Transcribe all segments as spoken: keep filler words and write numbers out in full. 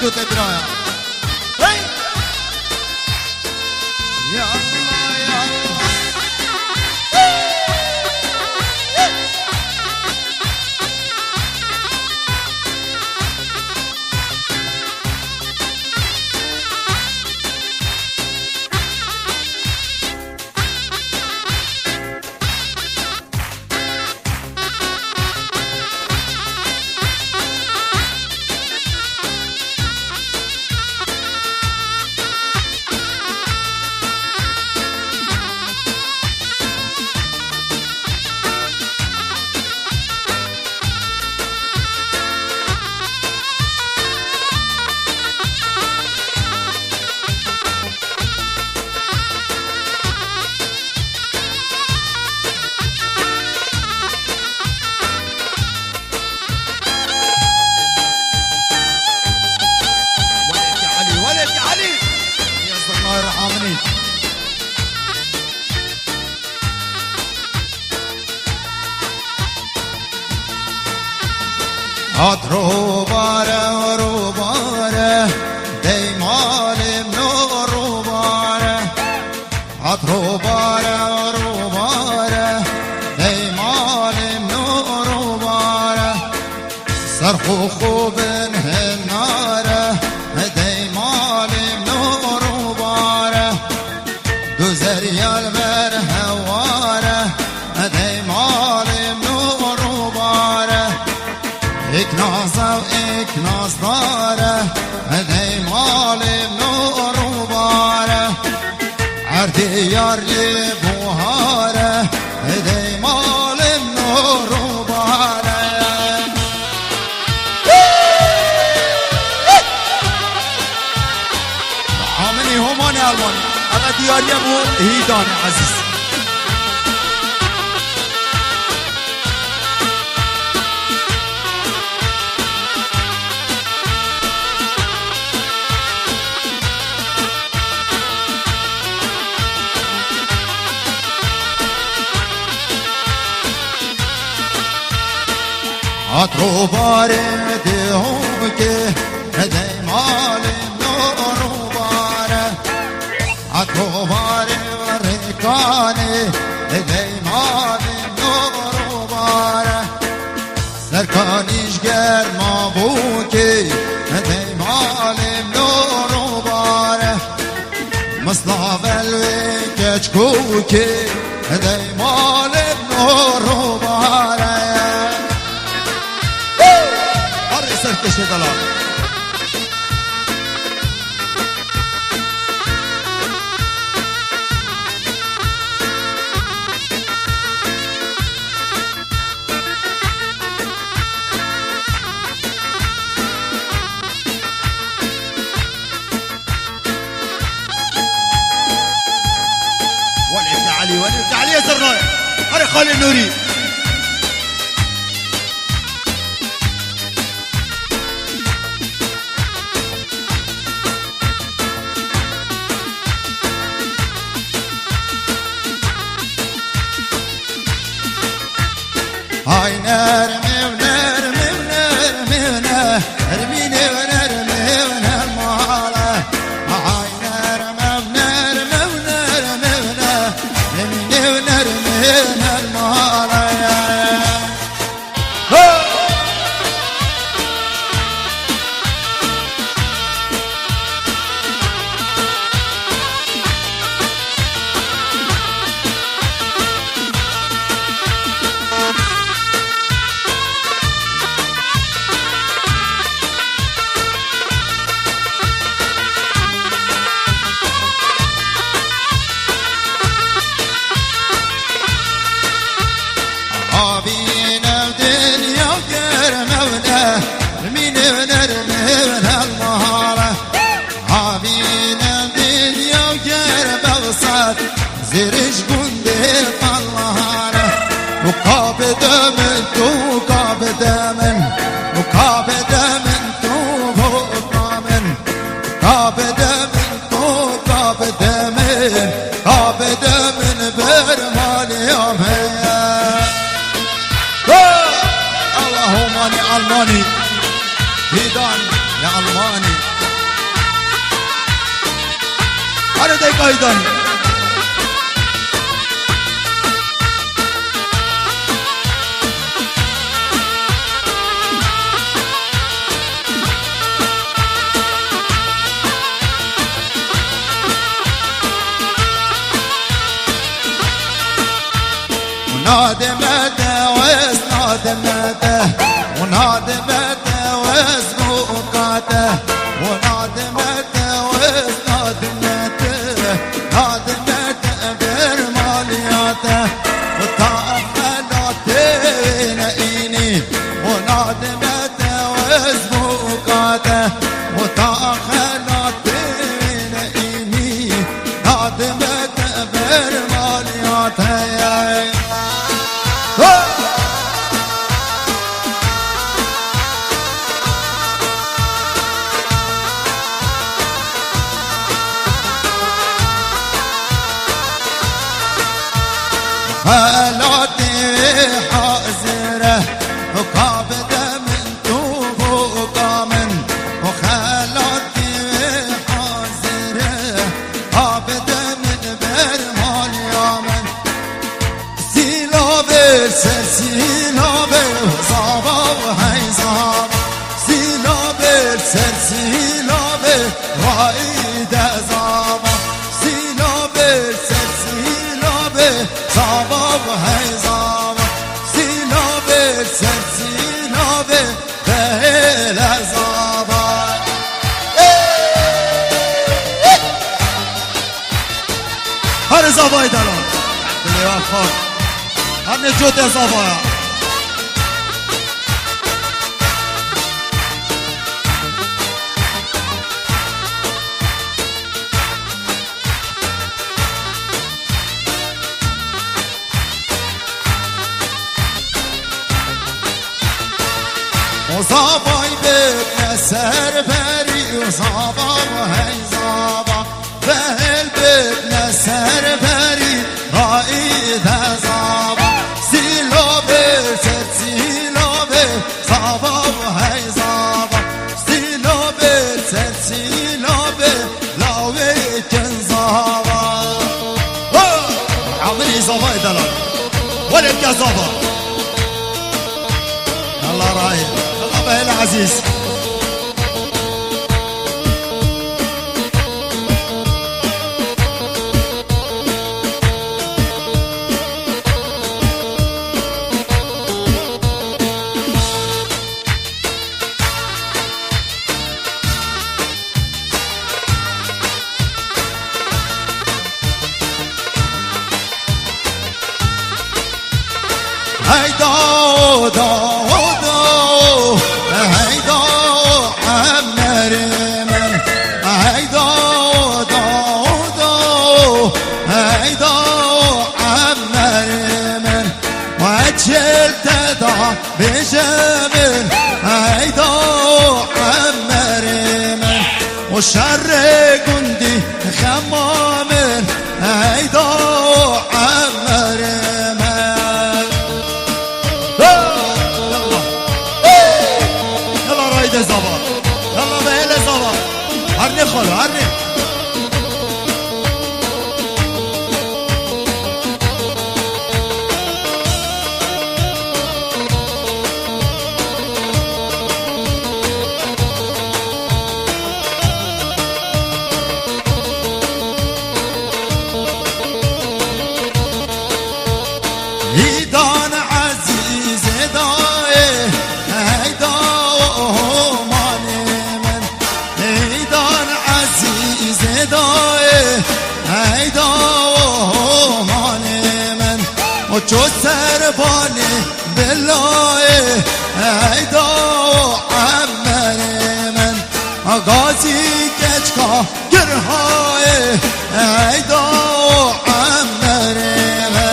Dû te biraya. Hey! Ya Allah, ya Allah. Welêt ya Elî, welêt ya Elî. Ya zirnayê re aminî. Hat rûbare, rûbare, dey malê min rûbare. Hat rûbare, rûbare, dey malê min rûbare. Ser xwe xwe bin hinare, dey malê min rûbare. Du zerya li ber heware, dey malê min rûbare. Êk naza û êk nazdare, dey malê min rûbare. Erdê yar lê buhare, dey malê min rûbare. Aminî Homanê Elmanî. Eve diyariye bû Hîdanê Ezîz. Hat rûbarê dihokê, dey malê min rûbare. Hat rûbarê rêkanê, dey malê min rûbare. Serkanî ji germa bûkê, dey malê min rûbare. Mislav el wê keçkûkê, dey malê min rûbare. Herê serkêşê delal. Welêt li Elî, welêt li Elî Zirnayê. Herê Xalê Nûrî. Hay nermê, nermê, nermê, nermî nêv nermê, nermale. Hay nermê, nermê, nermê, nermî nêv nermê, nermale. Avîn ev dinya germ ew ne, mîn ev nerm ev helmale. Avîn ev dinya germ ew sed, zêrî ji gundê qelane. Tu qabê de min, tu qabê de min, tu qabê de min, tu votna min. Ka bide min, to ka bide min, ka bide min ber maliya me. Ho! Allahu mani Almani. Hîdan ya Almani. Erê dey kaydanî. Nadimete wez, nadimete, nadimete wez bukate, nadimete wez, nadimete, nadimete bir maliyate, ta xelatê ne ini, nadimete wez bukate, ta xelatê ne ini. Nadimete ber maliyate. Ho! Xelatê hazire, kabide min tu bu kamin, xelatê hazire. Abide min ber maliya min. Sîla ber ser sîla ber, zava hey zava. Sîla ber ser sîla ber, raîde zava. Sîla ber ser sîla ber, zava hey zava. Sîla ber ser sîla ber, Hele zava. Ey! Her zavayê delal. Dilê wan xort. Her ne cote zavaya. O zavay bêt ne serberî, o zava hey zava. Behel bêt ne serberî, raîde zava. Sîlo bê ser sîlo bê, zava hey zava. Sîlo bê ser sîlo bê, lawê ken zava. Ho! Amrî zavayê delal. Welê ke zava. Allah rahî. Allah behel ezîz. Hey dao, dao, dao, hey dao, emmerê min. Hey dao, dao, dao, hey dao, emmerê min. Ve çêl te da bêje min, hey dao, emmerê min. O şerê gundî xema min, hey dao, emmerê min. Hey! Yallah! Hey! Yallah rayde zava! Yallah be hele zava! Hernê xalo, hernê! Îdan ezîzê dayê, hey dao manê min. Îdan ezîzê dayê, hey dao manê min. O ço serbanê bilayê, hey dao emmerê min. Gazî keçka girhayê, hey dao emmerê min.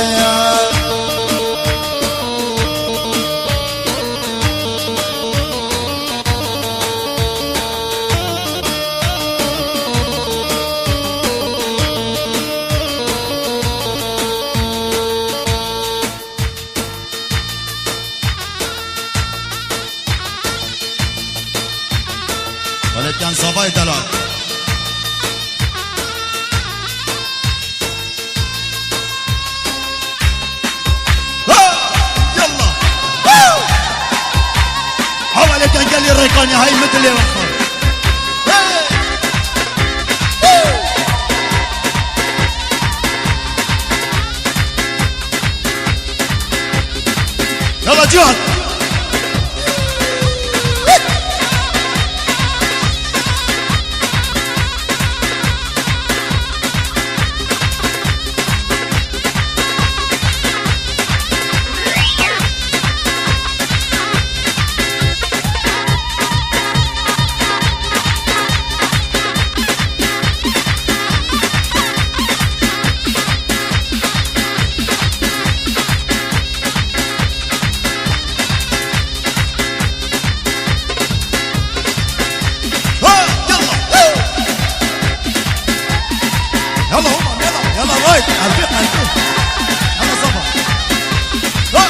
Welêt yan zavayê delal. Serê kanî hay min dilê we xwe. Hey! Hey! Yala Cihan! Ha, yalla, hey! Yalla, oğlum, yalla, yalla, right. Erkek, erkek. Yalla, sabah. Ha!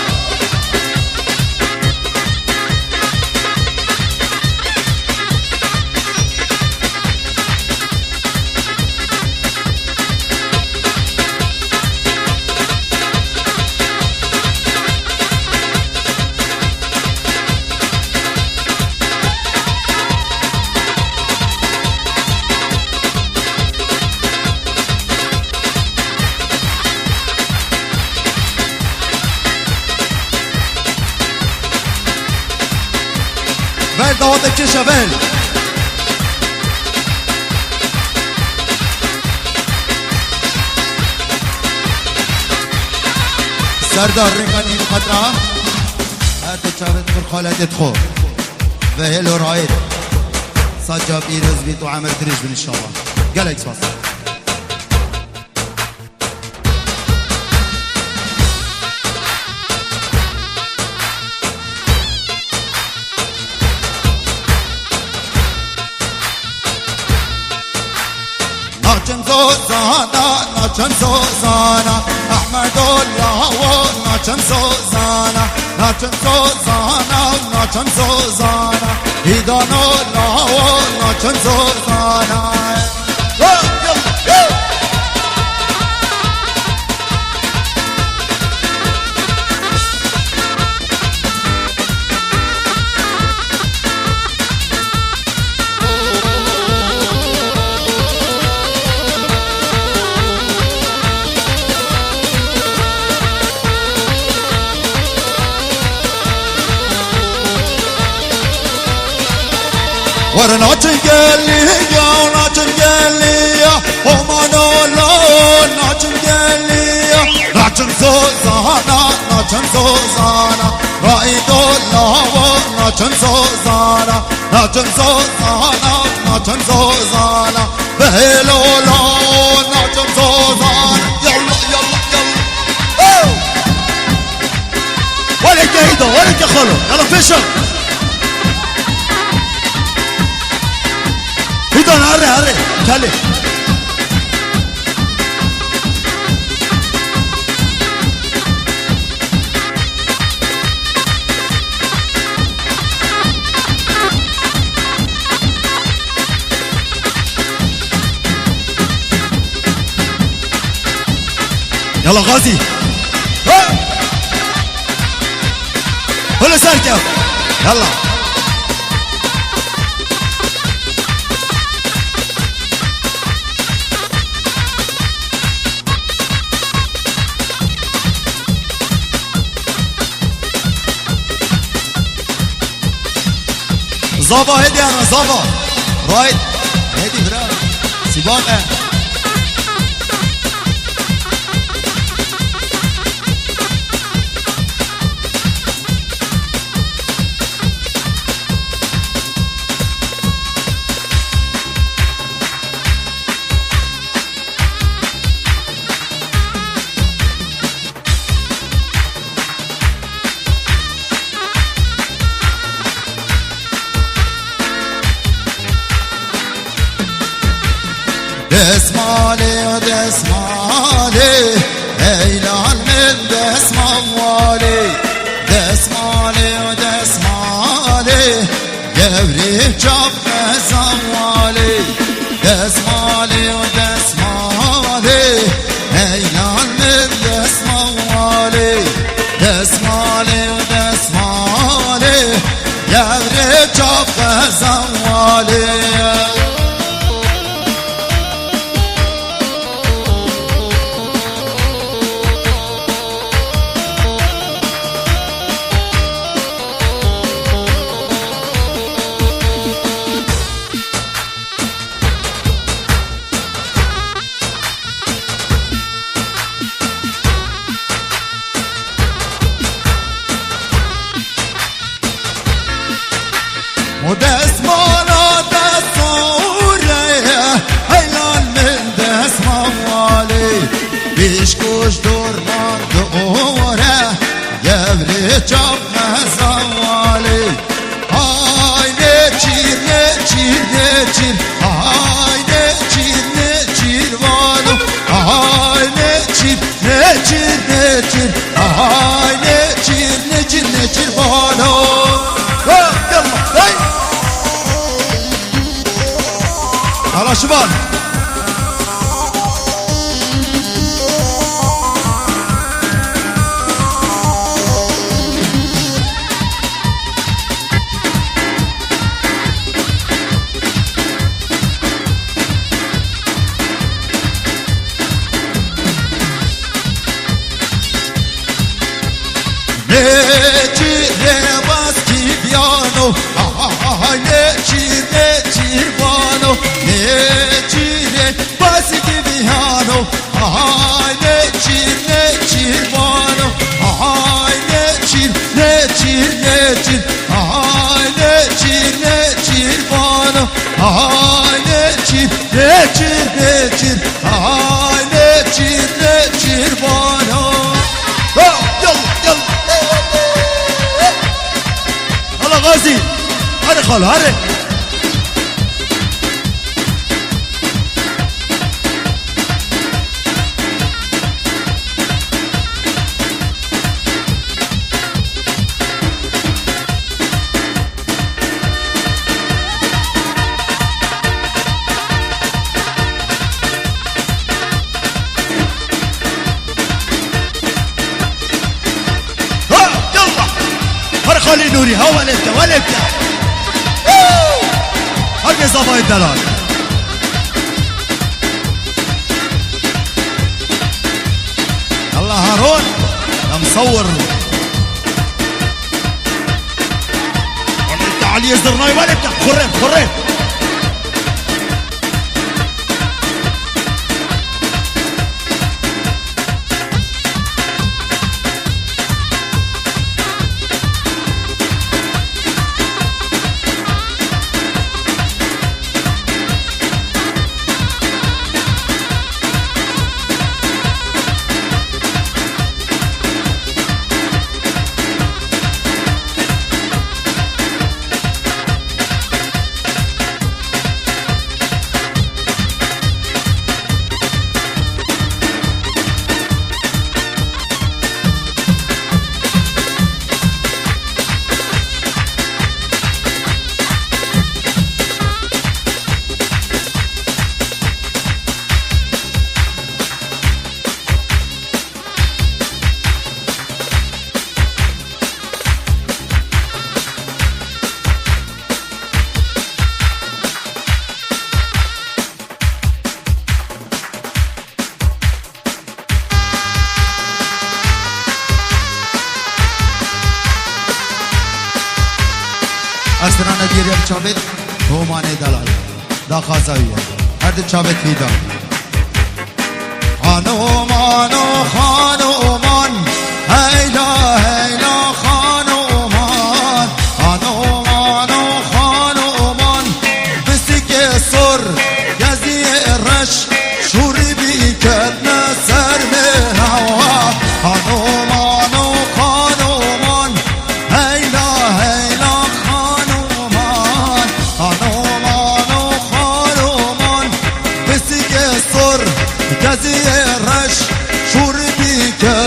Vel dawetê kêşe vel. Serdar Rêkanî Xatra. Her du çavên xwe xaletê xwe. Ve hêlo rayê. Saca pîroz bît û emir dirêj bin inşallah. Gelek spas. Naçim zozana, naçim zozana, Ahmedo lawo, naçim zozana, naçim zozana, naçim zozana, Hîdano lawo, naçim zozana. Ho, yalla, ho! Were naçin gelî ya, naçin gelî ya, Omano lawo, naçin gelî ya, naçin zozana, naçin zozana, Raido lawo, naçin zozana, naçin zozana, naçin zozana, Behêlo lawo, naçin zozana, yalla, yalla, yalla. Oh! Were ke Hîdo, were ke xalo. Yala pêşa. Hîdo, here, here. Kelê. Yala Gazî. Ha! Holo ser ke. Yala. Zava hêdî ana, zava. Right. Hêdî bira. Sîban e. Desmalê, desmalê, ey lal min desmal walê. Desmalê, desmalê, gevrê çap me zan walê. Desmalê, desmalê, ey lal min desmal walê. Desmalê, desmalê, gevrê Çav xezan walê. O desmala destore, heylan min desman walê. Bişkoş dorman di ore, gevrê çav xezan walê. Ay neçîr, neçîr, neçîr. Ay neçîr, neçîr vano. Ay neçîr, neçîr, neçîr. Ay neçîr, neçîr, neçîr vano. Ha, yallah, hey. Hala şivan. Nêçîrê baskî biyano, ay nêçîr, nêçîr vano. Nêçîrê baskî biyano, ay nêçîr, nêçîr vano. Ay nêçîr, nêçîr, nêçîr. Ay nêçîr, nêçîr vano. Ay nêçîr, nêçîr, nêçîr. Ay nêçîr, nêçîr vano. Ha, yallah, yallah. Hala Gazî. Hadi xalo, hadi. Ha, yallah. Her Xalî Nûrî, ha welê bike, welê bike. Woo! Her bê zavayê delal. Yallah Harun. Ya musawwir. Aliyê zirnayê welê bike. Xurrê, xurrê. Ez strana diyerî em çavêt Homanê delal. Daxwaza wî ye. Her di çavêt hîda. Hanoman o hanoman, heyla heyla hanoman. Hanoman o hanoman, bisikê sor, geziyê reş, şûrî bî ketme ser mêra wa. Hanoman o hanoman, heyla heyla hanoman. Hanoman o hanoman, bisikê sor, geziyê reş, şûrî bî ketme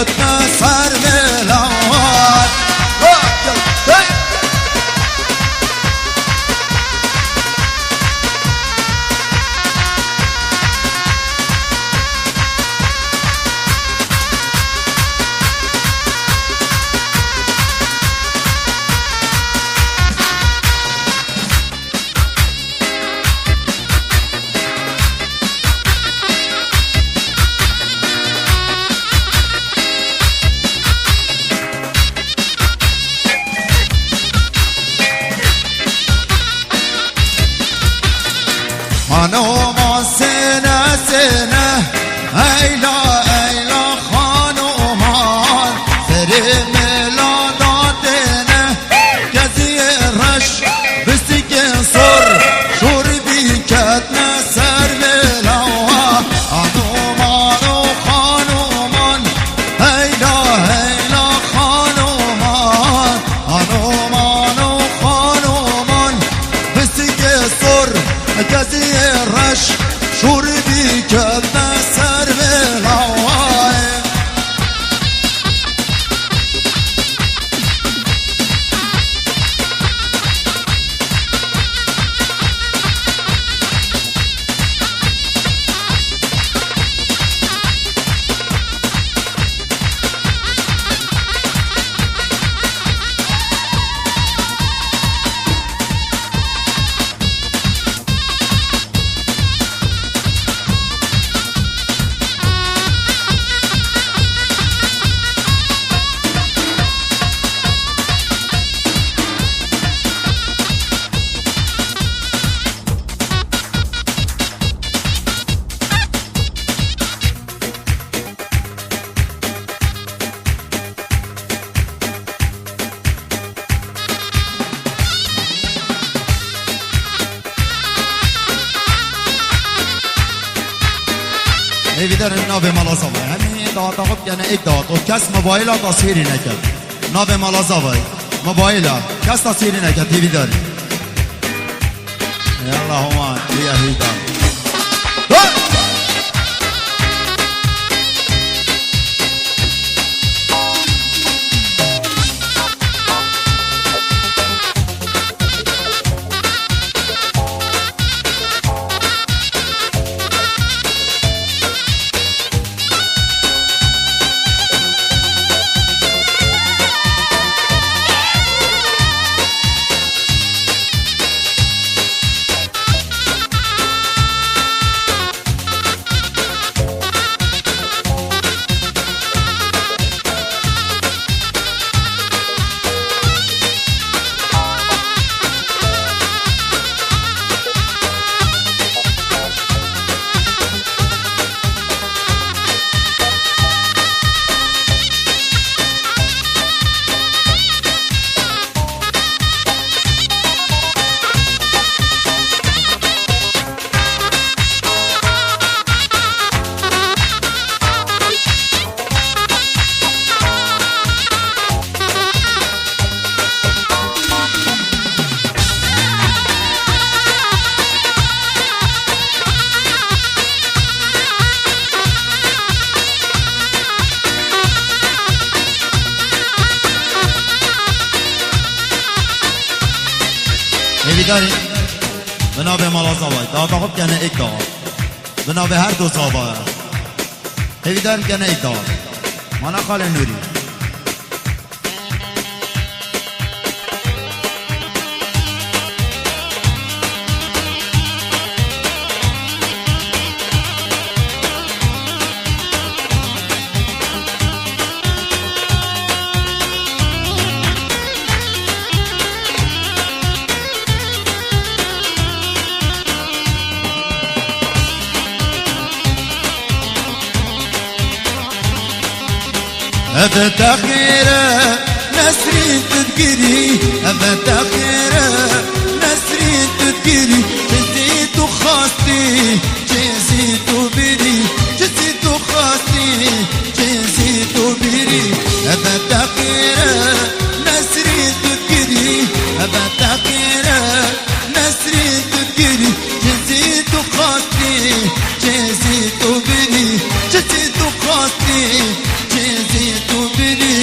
Hêvîdar navê mala Zavayê. Hemî dawata xwe bikene êk dawat. Û kes mobayla taswîrî neke. Navê mala Zavayê. Mobayla. Kes taswîrî neke hêvîdar. Ey Allahumma, ey hêvîdar. Hey! Hêvîdar in, bi navê mala Zavayê. Dawata xwe bikene êk dawa. Bi navê her du Zavayê. Hêvîdar in bikene êk dawa. Mala Xalê Nûrî. Ev texêre Nesrîn tu digirî, ev texêre Nesrîn tu digirî, çi zî tu xwastî, çi zî tu birî, çi zî tu xwastî, çi zî tu birî, ev texêre Nesrîn tu digirî, ev texêre Nesrîn tu digirî, çi zî tu xwastî, çi zî tu birî, çi zî tu xwastî, çi zî tu birî.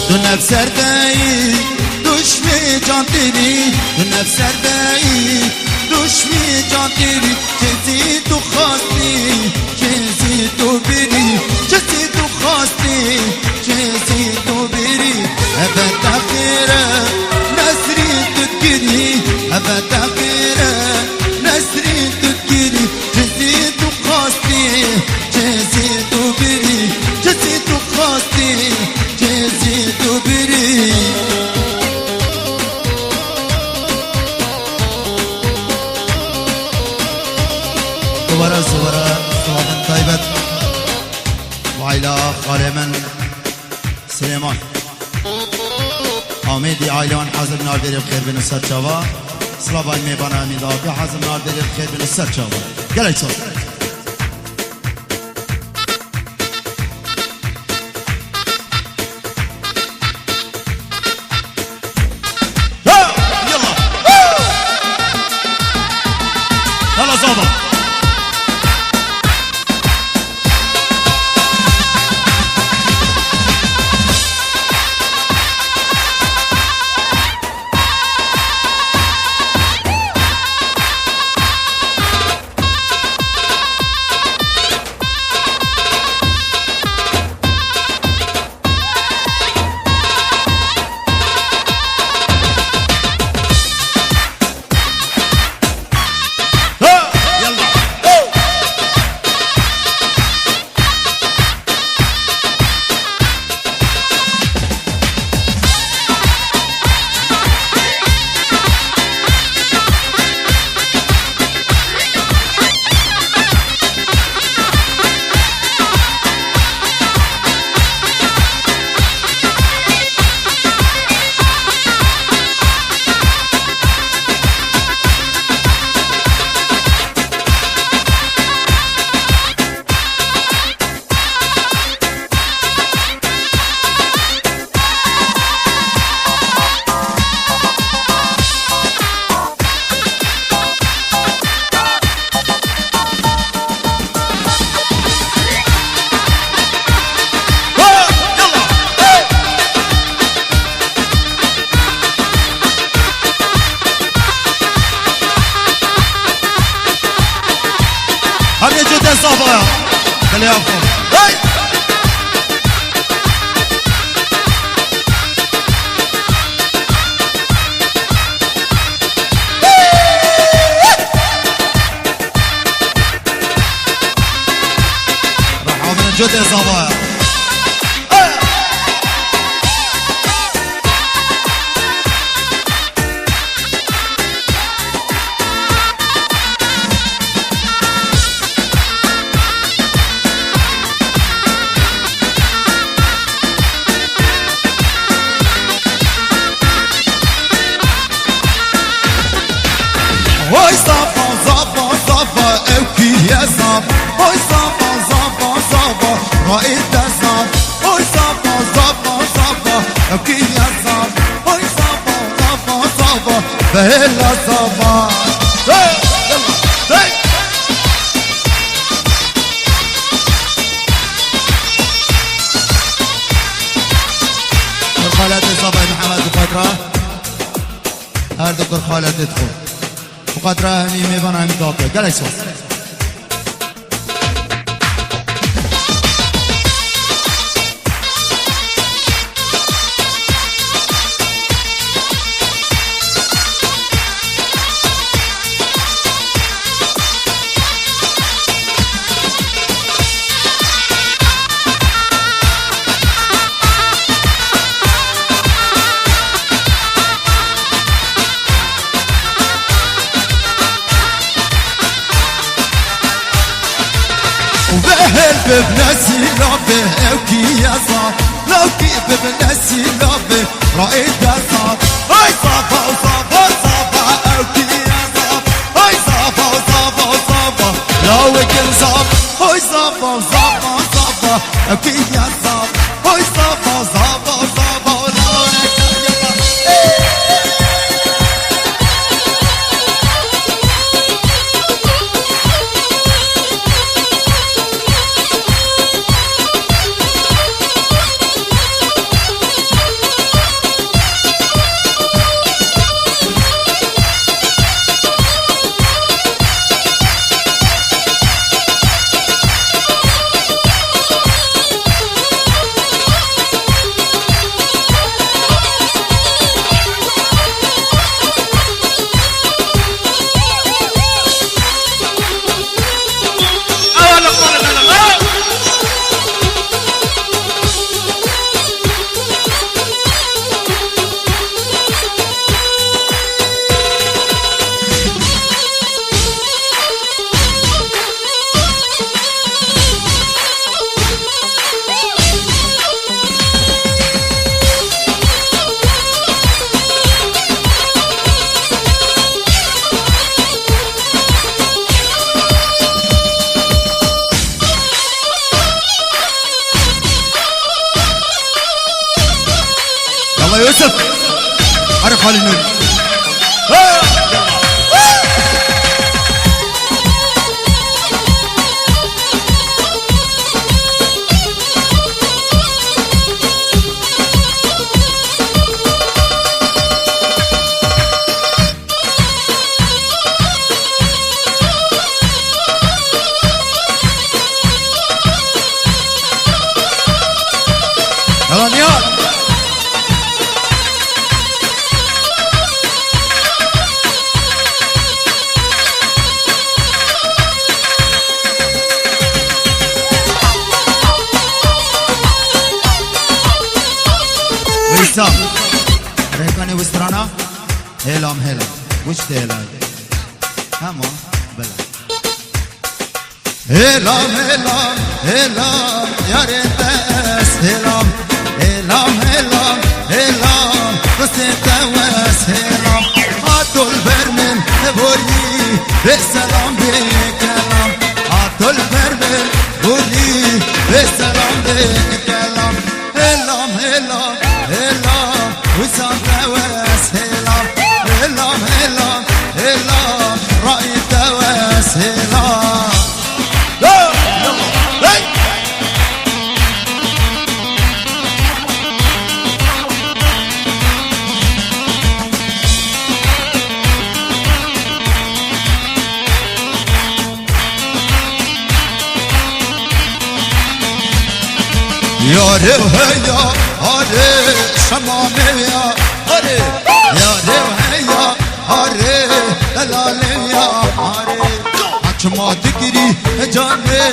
Tu nefser deyî, duşmê can têrî, tu nefser deyî, duşmê can têrî, çi zî tu xwastî, çi zî tu birî, çi zî tu xwastî, çi zî tu birî. Eve texêre Nesrîn tu digirî, eve texêre Nesrîn tu digirî, çi zî tu xwastî, çi zî tu birî, çi zî tu xwastî, çi zî tu birî. Dubare, dubare, silavên taybet. Aîla xalê min Silêman. Amêdî aîlewan hazir nardêrê bi xêr bin û ser çava. Silavay mêvana min dawatî hazir nardêrê bi xêr bin û ser çava. Gelek sağ ol. Ha! Yalla! Woo! Hala zava! Hey! Reha min cotê zava. Oy zava, zava, zava, ew kî ye zav? Oy zava, zava, zava, raî te zav? Oy zava, zava, zava, ew kî ye zav? Oy zava, zava, zava, bela zava. Hey, hey. Kurxaletê zavayê Mihemed û Xatra. Her du kurxaletê dixwe. Bi xatira hemî mêvana hemî dawat be. Gelek spas. Vehel bibne sîlavê, ew kî ye zav? Lawkî bibne sîlavê, raî te zav? Ay zava, zava, zava, ew kî ye zav? Ay zava, zava, zava, lawê kin zav? Ay zava, zava, zava, ew kî ye zav? Ay zava, zava, zava, lawê kin zav? Yalla Yusuf. Hadi Halil Nur. Yalla Niyaz. Wisa. Rêkanê wi strana. Hêlam, hêlam. Wiştê hêlam. Hema. Bila. Hêlam, hêlam, hêlam, yarê te ez hêlam. Hêlam, hêlam, hêlam, ristê te wes hêlam. Hato li ber min borî, bê selam, bê kelam. Hato li ber min borî, bê selam, bê kelam. Hêlam, hêlam, hêlam, wisa te wes hêlam. Hêlam, hêlam, hêlam, rayî te wes hêlam. Hey! Yarê heya, harê, şemamê ya, harê. Yarê heya, harê, delalê ya, harê. Açma digirî, canê,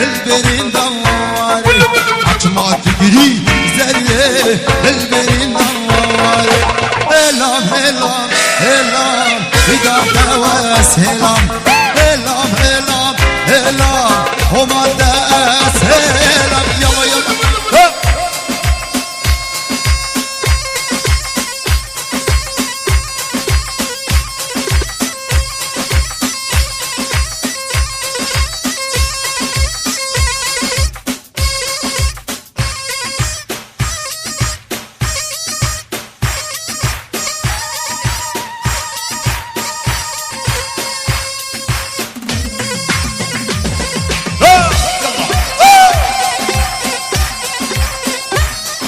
hilberîn dawarê. Açma digirî, zerê, hilberîn dawarê. Hêlam, hêlam, hêlam, hida dewe ez hêlam. Hêlam, hêlam, hêlam, Homa de ez hêlam. Yala, yala. Hop!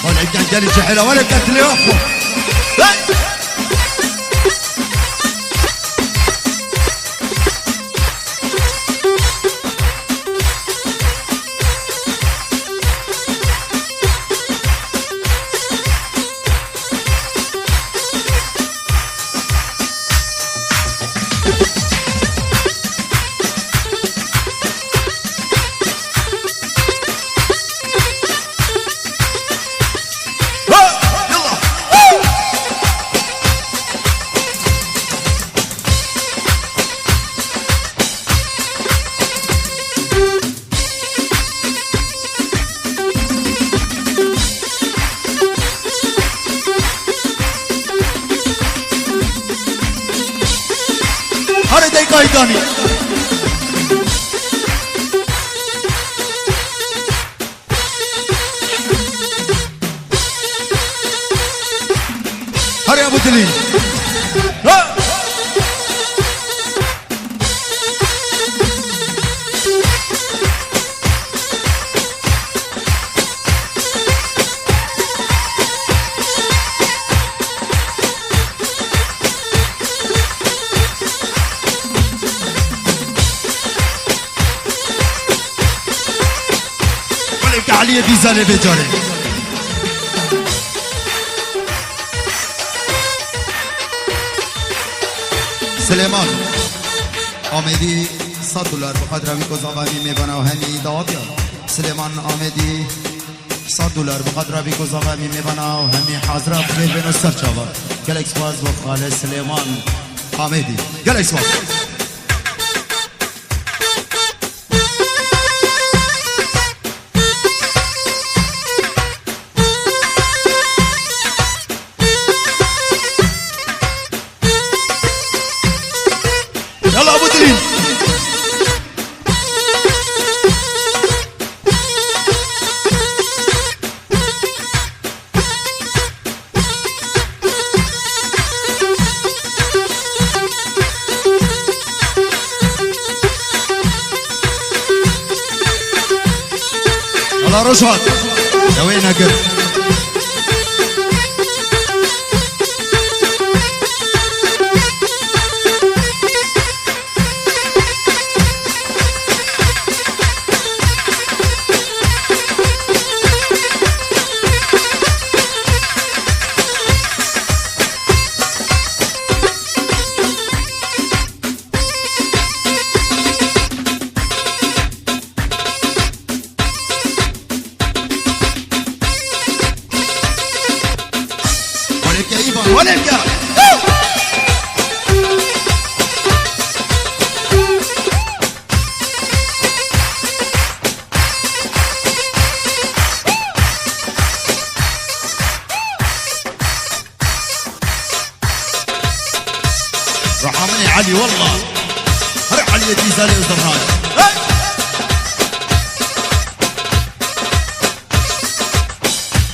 Wele gel, gel, cehela, wele gel, dilê xwe. Hey! Hare dey kaydanî. Hare Abu Dilî. Ha! Belê ke Eliyê Dîzalê vê carê. Silêman Amêdî sed dolar bi qadra wî ku zava hemî mêvana û hemî dawatiya. Silêman Amêdî sed dolar bi qadra wî ku zava hemî mêvana û hemî hazira bi xêr bêno ser çava. Gelek spas bo Xalê Silêman Amêdî. Gelek spas. Yala Abu Dilî. Ala Rojhat, ew ê nekir. Olê bike Îvan, olê bike! Ruha min ê Elî, wallah. Her Eliyê Dîzalê û zirnayê. Hey!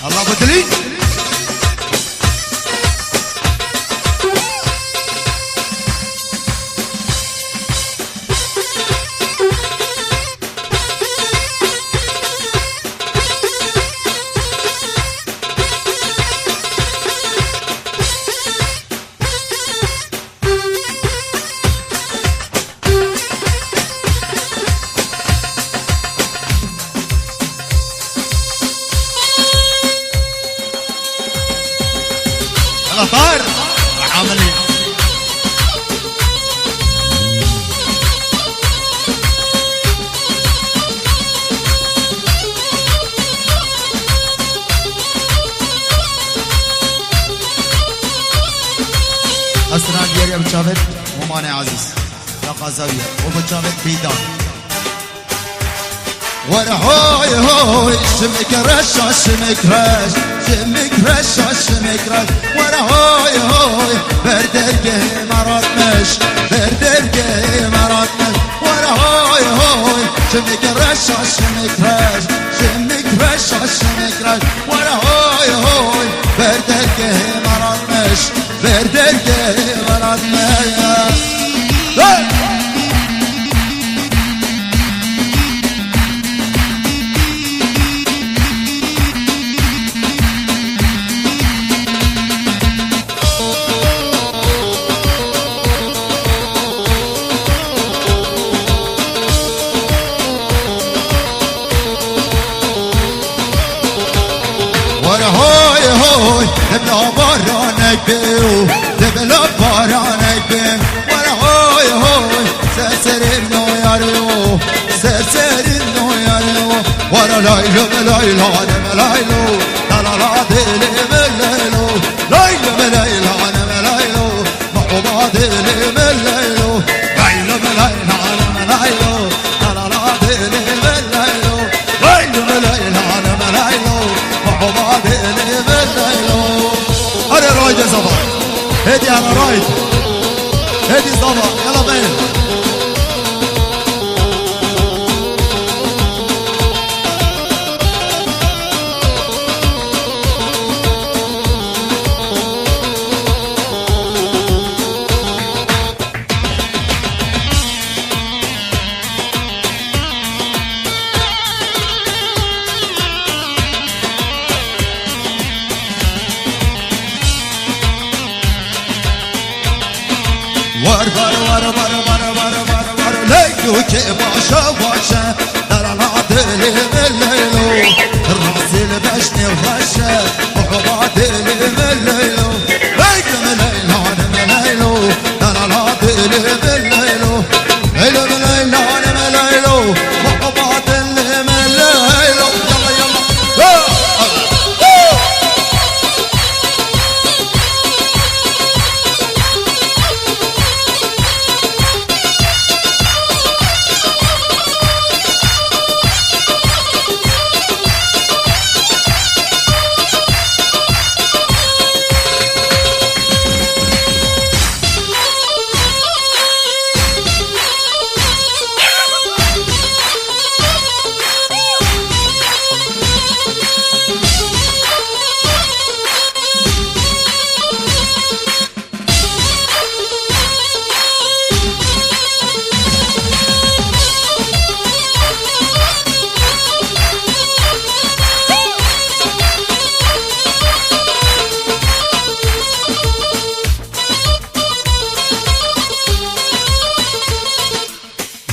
Allah bedilî. Qetar. Amilî. Esra diyariya bi çavêt Mumanê Ezîz. Ya qazawiye. O bi çavêt Bîdan. Were hoy hoy, şimik reşa şimik reş, şimik reşa şimik reş. Were hoy hoy, ber dergehê me ratmiş, ber dergehê me ratmiş. Were hoy hoy, şimik reşa şimik reş, şimik reşa şimik reş. Were hoy hoy, ber dergehê me ratmiş, ber dergehê me ratmiş. Hey! Were hoy hoy, dibla baranek bê û dibla baranek bê. Were hoy hoy, serserî no yarê o, serserî no yarê o. Were laylo me layla ne me laylo, la la la dili me laylo. Laylo me layla ne me laylo, muhuba dili me laylo. Laylo me layla ne me laylo, la la la dili me laylo. Laylo me layla ne me laylo, muhuba dili me laylo. Hadi rayde zava. Hadi ana rayde. Hadi zava. Yalla beyim. War, war, war, leylo ke başa başa, darana dili me leylo, rasil beşne başa, muhba dili me leylo, leylo me leyla me leylo, darana dili me leylo, leylo me leyla me leylo, muhba dili me leylo. Yalla, yalla. Ha! Ha!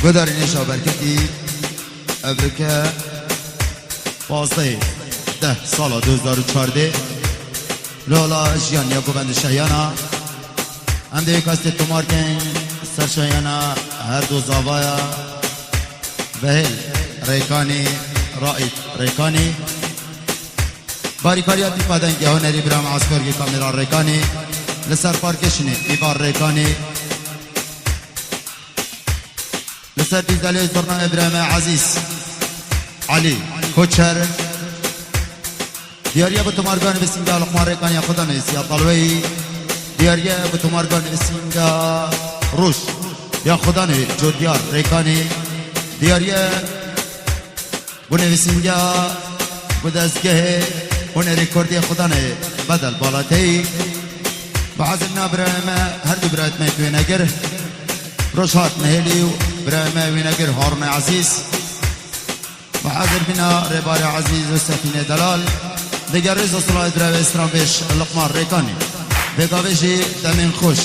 Guhdarên hêja berketî, evrike pazdeh deh sala du hezar û çardeh, li hala jiyan ya govend şehiyana. Em dê kastê tomar kein ser şehiyana her du zavaya Vehêl Rêkanî, Raîd Rêkanî. Barîkariya tîpa dengê hunerî bira me Askorgî Kamîran Rêkanî. Li ser parkêşinê Îvar Rêkanî. Li ser dîzdelê zurnayê birayê me Ezîz Elî Koçer. Diyariye bi tomarga nivîsînga Luqman Rêkanî ya Xudanê Siyad Balweyî. Diyariye bi tomarga nivîsînga Roj ya Xudanê Codiyar Rêkanî. Diyariye bi nivîsînga bi dezgehê hunerê kurdî ya Xudanê Bedel Balateyî. Bi hezirina birayê me, her du birayê me wênegir Rojhat Nihêlî û birayê me wênegir Harûnê Ezîz. Bi hezir bîna rêbarê Ezîz û Sefînê Delal. Digel rêz û silayê birayê stranbêj Luqman Rêkanî. Vêgavê jî demên xweş.